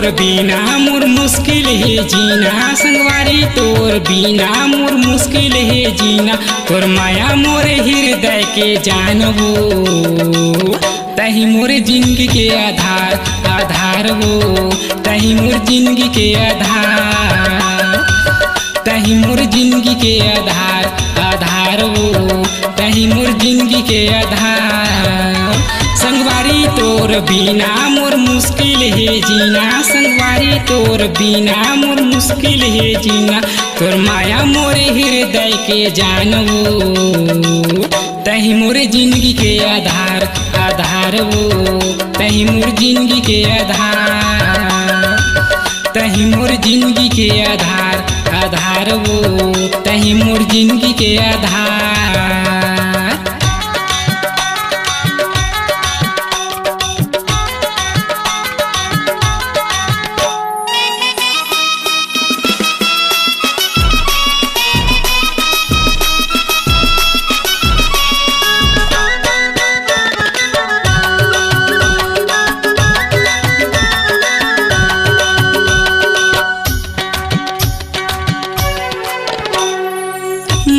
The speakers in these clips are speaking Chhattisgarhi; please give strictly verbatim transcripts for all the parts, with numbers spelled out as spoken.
बिना मोर मुश्किल हे जीना, संगवारी तोर बिना मोर मुश्किल हे जीना, तोर माया मोर हृदय के जान वो। तही मोर जिंदगी के आधार, आधार वो, तही मोर जिंदगी के आधार, तही मोर जिंदगी के आधार, आधार वो, तही मोर जिंदगी के आधार। संगवारी तोर बिना मोर मुश्किल हे जीना, संगवारी तोर बिना मोर मुश्किल हे जीना, तोर माया मोर हृदय के जान वो। तही मोर जिंदगी के आधार, आधार वो, तही मोर जिंदगी के आधार, तही मोर जिंदगी के आधार, आधार वो, तही मोर जिंदगी के आधार।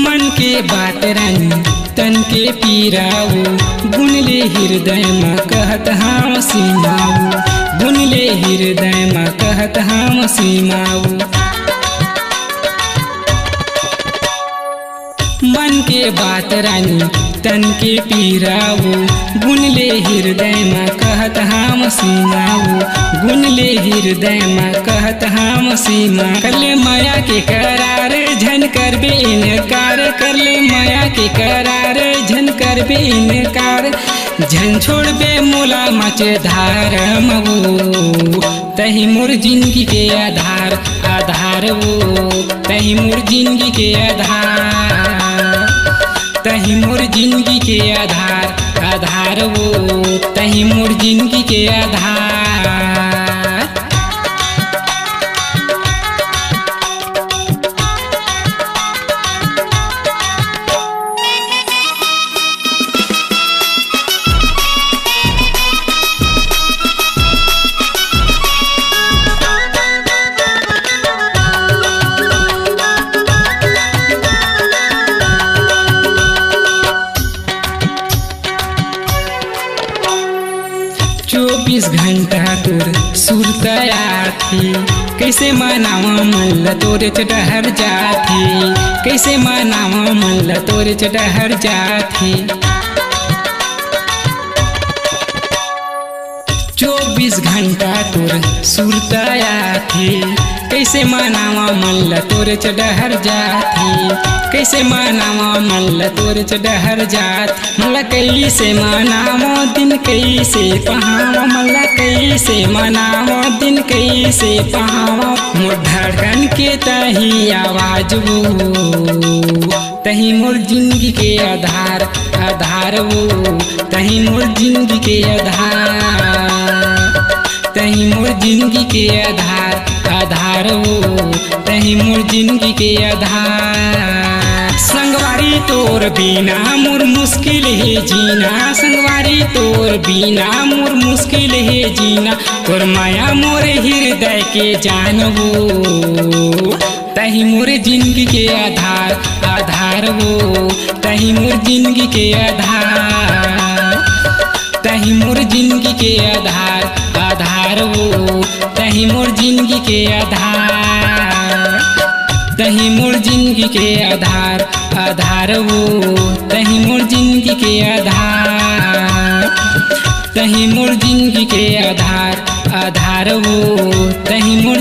मन के बात रानी, तन के पीराऊ, गुन ले हृदय म कहत हाव सीमाऊ, गुन ले हृदय म कहत हाव सीमाऊ। मन के बात रानी, तन के पीराऊ, गुन ले हृदय म कहत हाव सीमाऊ, गुन ले हृदय म कहत हाव सीमा। कर ले माया के करार, झन करबे इनकार, कर ले माया के करार, झन करबे इनकार, झन छोड़बे मोला मच धार मऊ। तही मोर जिंदगी के आधार, आधार वो, तही मोर जिंदगी के आधार, तही मोर जिंदगी के आधार, आधार वो, तही मोर जिंदगी के आधार। चौबीस घंटा तोर सुरता आथे, कइसे मनावा मन ल तोरेच डहर जाथे, कइसे मनावा मन ल तोरेच डहर जाथे। चौबीस घंटा तोर सुरता आथे, कइसे मनावा मन ल तोरेच डहर जाथे, कइसे मनावा मन ल तोरेच डहर जाथे। मन ल कइसे मनावो दिन कइसे पहावो, मन ल कइसे मनावो दिन कइसे पहावो। मोर धड़कन के तही आवाज वो, तही मोर जिंदगी के आधार, आधार वो, तही मोर जिंदगी के आधार, तही मोर जिंदगी के आधार, आधार वो, तही मोर जिंदगी के आधार। संगवारी तोर बिना मोर मुश्किल हे जीना, संगवारी तोर बिना मोर मुश्किल हे जीना, तोर माया मोर हृदय के जान वो। तही मोर जिंदगी के आधार, आधार वो, तही मोर जिंदगी के आधार, तही मोर जिंदगी के आधार, आधार वो, तही मोर जिंदगी के आधार, तही मोर जिंदगी के आधार, आधार वो, तही मोर जिंदगी के आधार, तही मोर जिंदगी के आधार, आधार वो, तही मोर